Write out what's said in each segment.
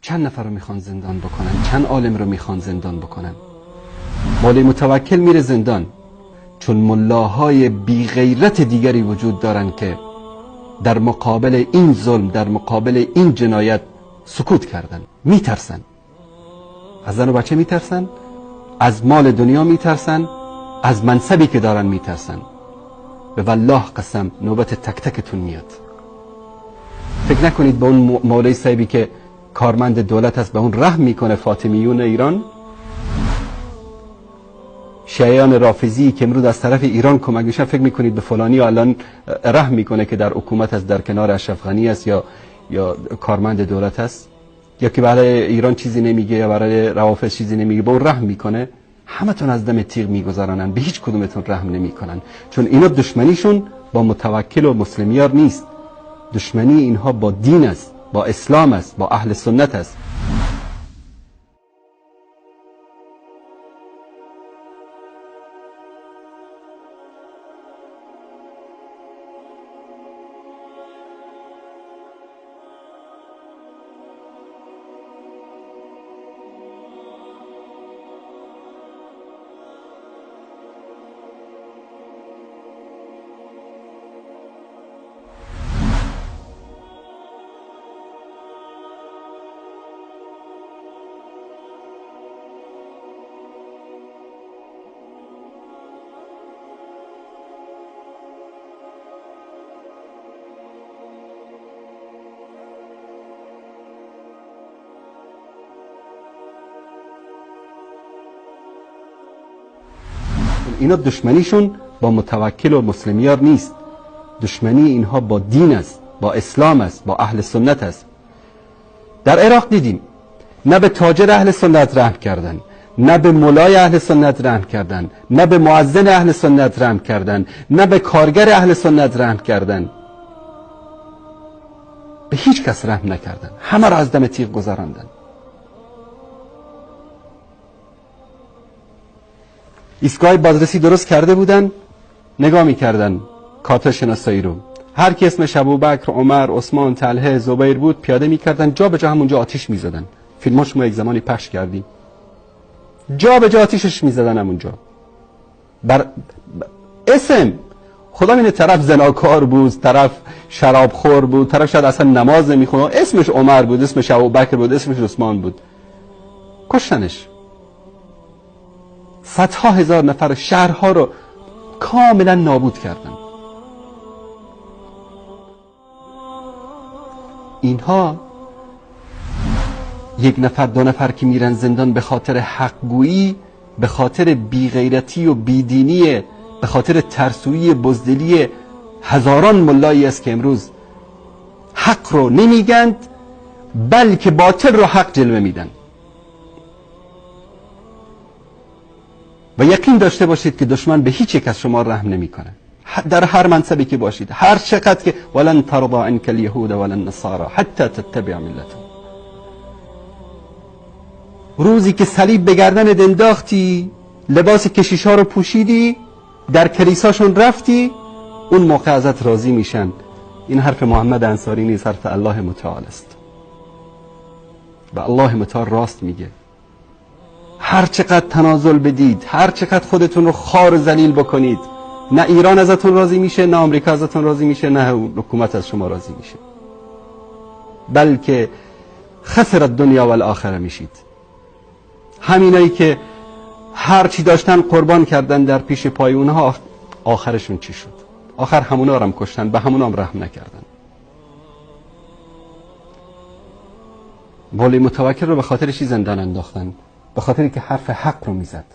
چند نفر رو میخوان زندان بکنن؟ چند عالم رو میخوان زندان بکنن؟ مولوی متوکل میره زندان، چون ملاهای بی غیرت دیگری وجود دارن که در مقابل این ظلم، در مقابل این جنایت سکوت کردن. میترسن، از زن و بچه میترسن، از مال دنیا میترسن، از منصبی که دارن میترسن. به والله قسم نوبت تک تکتون میاد. فکر نکنید به اون مولوی صاحبی که کارمند دولت است به اون رحم میکنه. فاطمیون ایران، شیعیان رافضی که امروز از طرف ایران کمک میشن، فکر میکنید به فلانی الان رحم میکنه که در حکومت است، در کنار اشرف غنی است یا کارمند دولت است، یا که برای ایران چیزی نمیگه یا برای روافض چیزی نمیگه، به اون رحم میکنه؟ همتون از دم تیغ میگذرانن، به هیچ کدومتون رحم نمیکنن، چون اینا دشمنیشون با متوکل و مسلمیار نیست، دشمنی اینها با دین است، با اسلام است، با اهل سنت است. اینا دشمنیشون با متوکل و مسلمیار نیست، دشمنی اینها با دین است، با اسلام است، با اهل سنت است. در عراق دیدیم نه به تاجر اهل سنت رحم کردن، نه به مولای اهل سنت رحم کردن، نه به مؤذن اهل سنت رحم کردن، نه به کارگر اهل سنت رحم کردن، به هیچ کس رحم نکردن، همه را از دم تیغ گذراندن. ایستگاه بازرسی درست کرده بودن، نگاه میکردن کارت شناسایی رو، هر کی اسمش ابوبکر، عمر، عثمان، طلحه، زبیر بود پیاده میکردن، جا به جا همونجا آتیش میزدن. فیلماش ما یک زمانی پخش کردیم، جا به جا آتیشش میزدن همونجا. بر اسم خدا اینه، طرف زناکار بود، طرف شرابخور بود، طرف شاید اصلا نماز نمیخوند، اسمش عمر بود، اسمش ابوبکر بود، اسمش عثمان بود، کشتنش. صدها هزار نفر، شهرها رو کاملا نابود کردن. اینها یک نفر دو نفر که میرن زندان به خاطر حقگویی، به خاطر بیغیرتی و بیدینی، به خاطر ترسویی بزدلی هزاران ملایی است که امروز حق رو نمیگند بلکه باطل رو حق جلوه میدن. و یقین داشته باشید که دشمن به هیچ یک از شما رحم نمیکنه، در هر منصبی که باشید، هر چقدر که ولن ترضى عنك اليهود ولا النصارى حتى تتبع ملتهم. روزی که صلیب به گردن انداختی، لباس کشیشا رو پوشیدی، در کلیساشون رفتی، اون موقع ازت راضی میشن. این حرف محمد انصاری نیست، حرف الله متعال است. و الله متعال راست میگه. هر چقدر تنازل بدید، هر چقدر خودتون رو خار و ذلیل بکنید، نه ایران ازتون راضی میشه، نه آمریکا ازتون راضی میشه، نه حکومت از شما راضی میشه، بلکه خسر دنیا و الاخره میشید. همینایی که هر چی داشتن قربان کردن در پیش پای اونها، آخرشون چی شد؟ آخر همونا رو هم کشتن، به همونا هم رحم نکردن. مولوی متوکل رو به خاطر چی زندان انداختن؟ به خاطر که حرف حق رو میزد.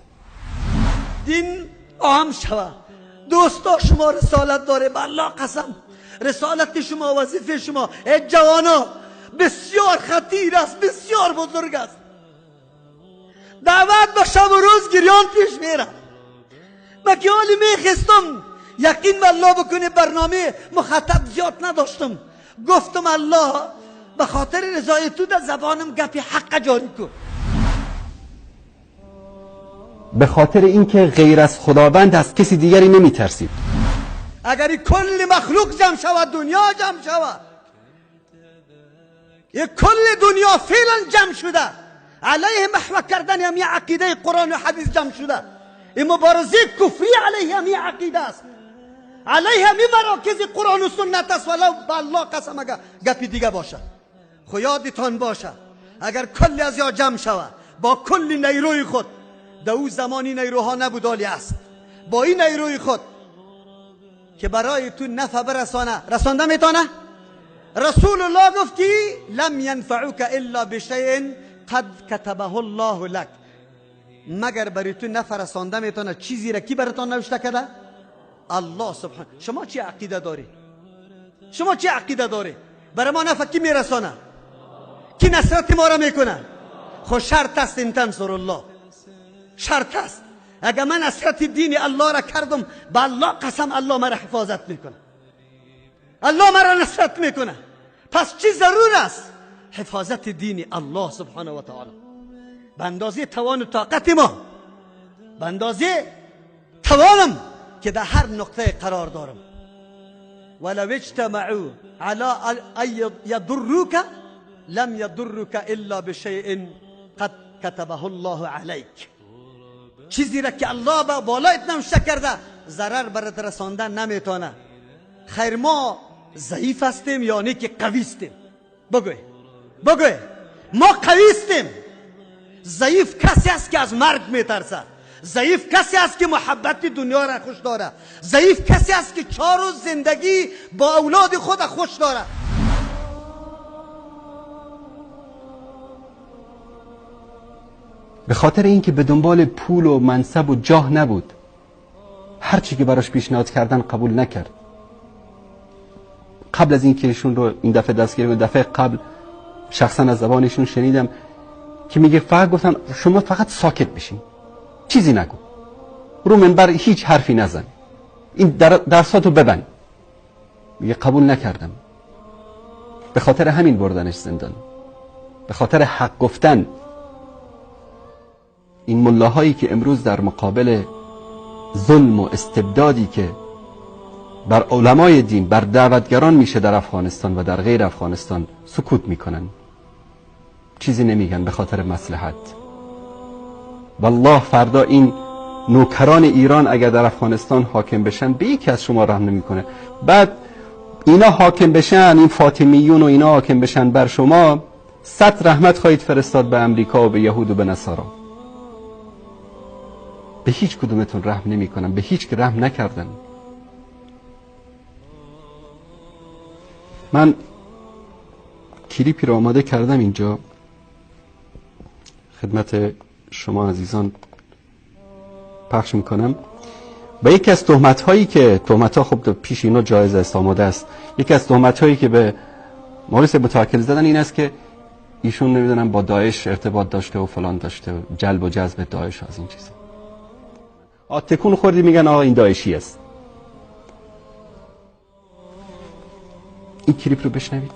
دین عام شوه دوستا، شما رسالت داره، به الله قسم رسالت شما، وظیفه شما ای جوانا بسیار خطیر است، بسیار بزرگ است. دعوت به شب و روز گریان پیش میره. من که حالی میخستم یقین به الله بکنه برنامه مخاطب زیاد نداشتم، گفتم الله به خاطر رضای تو در زبانم گپی حق جاری کن. به خاطر اینکه غیر از خداوند از کسی دیگری نمیترسید. اگر کل مخلوق جمع شود، دنیا جمع شود، یک کل دنیا فعلا جمع شده علیه محو کردن همی عقیده قرآن و حدیث جمع شده. این مبارزه کفری علیه همی عقیده است، علیه همی مراکز قرآن و سنت است. ولو به الله قسم اگر گپی دیگه باشه، خو یادتان باشه اگر کل از یا جمع شود با کل نیروی خود، در او زمانی نیروها نبود آلی است، با این نیروی خود که برای تو نفع برسانه، رسانده میتونه؟ رسول الله گفت که لم ینفعوک الا بشیء قد کتبه الله لک، مگر برای تو نفع رسانده میتونه چیزی را کی براتان نوشته کرده؟ الله سبحانه. شما چی عقیده داری؟ شما چی عقیده داری؟ برای ما نفع کی میرسانه؟ کی نصرت ما را میکنه؟ خو شرط است ان تنصر الله، شرط است. اگر من نصرت دین الله را کردم، به الله قسم الله مرا حفاظت میکنه، الله مرا نصرت میکنه. پس چی ضرور است؟ حفاظت دین الله سبحانه و تعالی به اندازه توان و طاقت ما، به اندازه توانم که در هر نقطه قرار دارم. ولو اجتمعوا على ان يضروك لم يضرك الا بشيء قد كتبه الله عليك. چیزی را که الله به بالایت نوشته کرده ضرر برات رساندن نمیتونه. خیر ما ضعیف هستیم یا نه که قوی هستیم؟ بگوی بگوی ما قوی هستیم. ضعیف کسی است که از مرگ میترسد، ضعیف کسی است که محبت دنیا را خوش داره، ضعیف کسی است که 4 روز زندگی با اولاد خود خوش داره. به خاطر اینکه به دنبال پول و منصب و جاه نبود، هر چی که براش پیشنهاد کردن قبول نکرد. قبل از اینکه ایشون رو این دفعه دستگیر کنن، دفعه قبل شخصا از زبانشون شنیدم که میگه فقط گفتن شما فقط ساکت بشین، چیزی نگو، رو منبر هیچ حرفی نزن، این درساتو ببند. میگه قبول نکردم. به خاطر همین بردنش زندان، به خاطر حق گفتن. این ملاهایی که امروز در مقابل ظلم و استبدادی که بر علمای دین، بر دعوتگران میشه در افغانستان و در غیر افغانستان، سکوت میکنن، چیزی نمیگن به خاطر مصلحت. والله فردا این نوکران ایران اگر در افغانستان حاکم بشن به یکی از شما رحم نمیکنه. بعد اینا حاکم بشن، این فاطمیون و اینا حاکم بشن بر شما، 100 رحمت خواهید فرستاد به امریکا و به یهود و به نصارا. به هیچ کدومتون رحم نمیکنن، به هیچ که رحم نکردن. من کلیپی رو آماده کردم اینجا خدمت شما عزیزان پخش میکنم. و یکی از تهمت هایی که تهمت ها خب پیش اینا جایز است، آماده است، یکی از تهمت هایی که به مورس متوکل زدن این است که ایشون نمیدونم با داعش ارتباط داشته و فلان داشته و جلب و جذب داعش از این چیزا. تکون خوردی میگن آقا این داعشی است. این کلیپ رو بشنوید.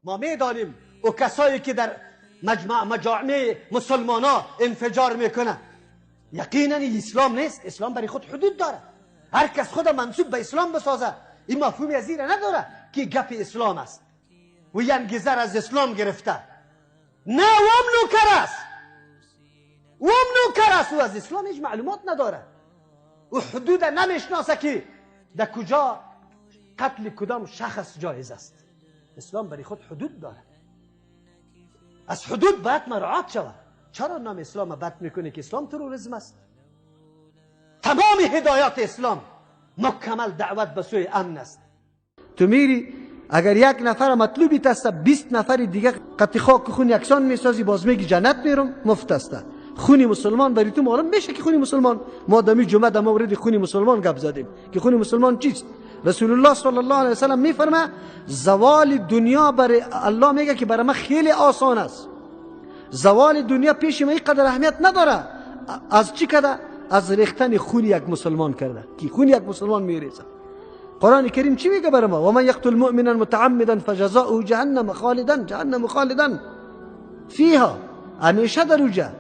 ما میدانیم او کسایی که در مجامع مسلمان ها انفجار میکنه یقینا اسلام نیست. اسلام برای خود حدود داره. هر کس خود منسوب به اسلام بسازه این مفهومی از این نداره که گپ اسلام است و ینگزر از اسلام گرفته. نه، او نوکر است، او نوکر است، او از اسلام هیچ معلومات نداره، او حدود نمیشناسه که در کجا قتل کدام شخص جایز است. اسلام برای خود حدود داره، از حدود باید مراعات شود. چرا نام اسلام بد میکنه که اسلام تروریسم است؟ تمام هدایات اسلام مکمل دعوت به سوی امن است. تو میری اگر یک نفر مطلوبی است 20 نفر دیگه قطع خاک خون یکسان میسازی، باز میگی جنت میرم، مفت است. خونی مسلمان برای تو معلوم میشه که خونی مسلمان. ما دمی جمعه در مورد خونی مسلمان گپ زدیم که خونی مسلمان چیست. رسول الله صلی الله علیه وسلم میفرمه زوال دنیا برای الله میگه که برای من خیلی آسان است. زوال دنیا پیش من اینقدر اهمیت نداره. از چی کده؟ از ریختن خون یک مسلمان کرده که خون یک مسلمان میریزه. قرآن کریم چی میگه برای ما؟ و من یقتل مؤمنا متعمدا فجزاؤه جهنم خالدا، جهنم خالدا فیها، همیشه در اوجه.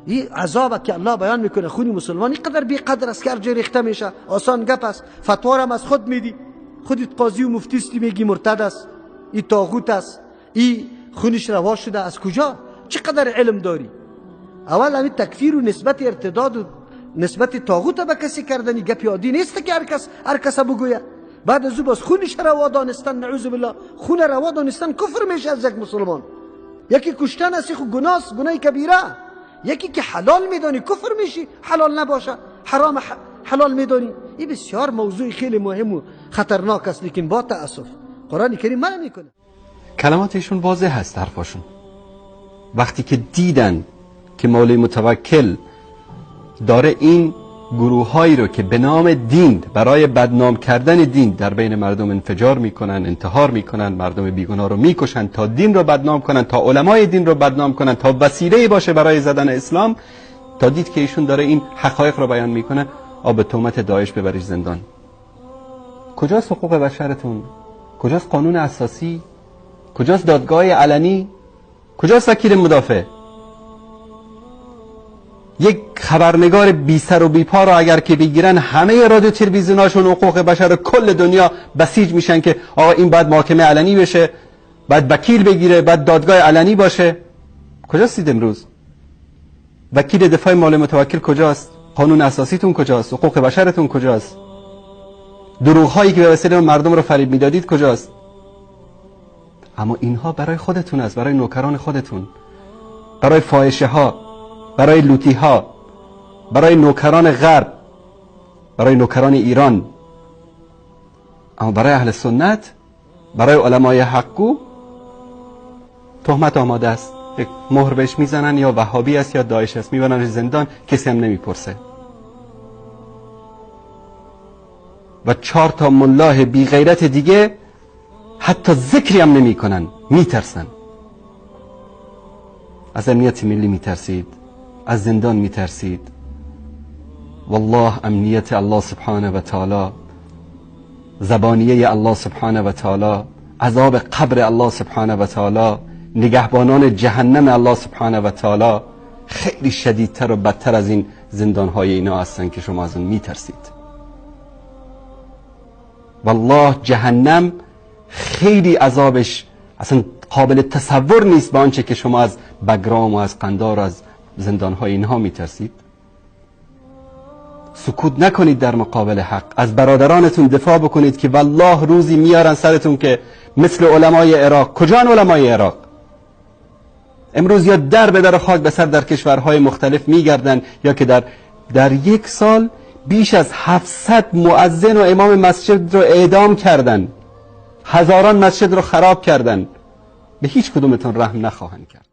این عذاب که الله بیان میکنه خونی مسلمان اینقدر بی قدر است که هر جای ریخته میشه. آسان گپ است. فتوا هم از خود میدی، خودت قاضی و مفتی استی میگی مرتد است. این طاغوت است، این خونش روا شده، از کجا؟ چقدر علم داری؟ اول همین تکفیر و نسبت ارتداد و نسبت طاغوت به کسی کردنی گپی عادی نیست که هر کس بگوید. بعد از او باز خونش روا دانستن، نعوذ بالله، خون روا دانستن کفر میشه از یک مسلمان. یکی کشتن است، خو گناه است، گناه کبیره. یکی که حلال میدانی کفر میشی، حلال نباشه حرام حلال میدانی. این بسیار موضوع خیلی مهم و خطرناک است، لیکن با تاسف قرآن کریم منع میکنه. کلماتشون واضح هست، حرفاشون. وقتی که دیدن که مولوی متوکل داره این گروه هایی رو که به نام دین برای بدنام کردن دین در بین مردم انفجار میکنن، انتحار میکنن، مردم بیگناه رو میکشن تا دین رو بدنام کنن، تا علمای دین رو بدنام کنن، تا وسیله باشه برای زدن اسلام، تا دید که ایشون داره این حقایق رو بیان میکنه، آب تهمت داعش ببریش زندان. کجاست حقوق بشرتون؟ کجاست قانون اساسی؟ کجاست دادگاه علنی؟ کجاست وکیل مدافع؟ یک خبرنگار بی سر و بی پا را اگر که بگیرن، همه رادیو تلویزیوناشون حقوق بشر کل دنیا بسیج میشن که آقا این باید محاکمه علنی بشه، باید وکیل بگیره، باید دادگاه علنی باشه. کجاستید امروز؟ وکیل دفاع مال متوکل کجاست؟ قانون اساسیتون کجاست؟ حقوق بشرتون کجاست؟ دروغ هایی که به وسیله مردم رو فریب میدادید کجاست؟ اما اینها برای خودتون است، برای نوکران خودتون، برای فاحشه ها، برای لوتی ها، برای نوکران غرب، برای نوکران ایران. اما برای اهل سنت، برای علمای حقگو تهمت آماده است. یک مهر بهش میزنن، یا وهابی است یا داعش است، میبرنش زندان، کسی هم نمیپرسه. و 4 تا ملاه بی غیرت دیگه حتی ذکری هم نمیکنن، میترسن. از امنیت ملی میترسید، از زندان میترسید. والله امنیت الله سبحانه و تعالی، زبانیه الله سبحانه و تعالی، عذاب قبر الله سبحانه و تعالی، نگهبانان جهنم الله سبحانه و تعالی خیلی شدیدتر و بدتر از این زندانهای اینا هستن که شما از اون میترسید. والله جهنم خیلی عذابش اصلا قابل تصور نیست با آنچه که شما از بگرام و از قندار و از زندانهای اینها میترسید. سکوت نکنید در مقابل حق، از برادرانتون دفاع بکنید که والله روزی میارن سرتون که مثل علمای عراق. کجان علمای عراق؟ امروز یا در به در خاک به سر در کشورهای مختلف میگردن، یا که در یک سال بیش از 700 مؤذن و امام مسجد رو اعدام کردن، هزاران مسجد رو خراب کردن. به هیچ کدومتون رحم نخواهند کرد.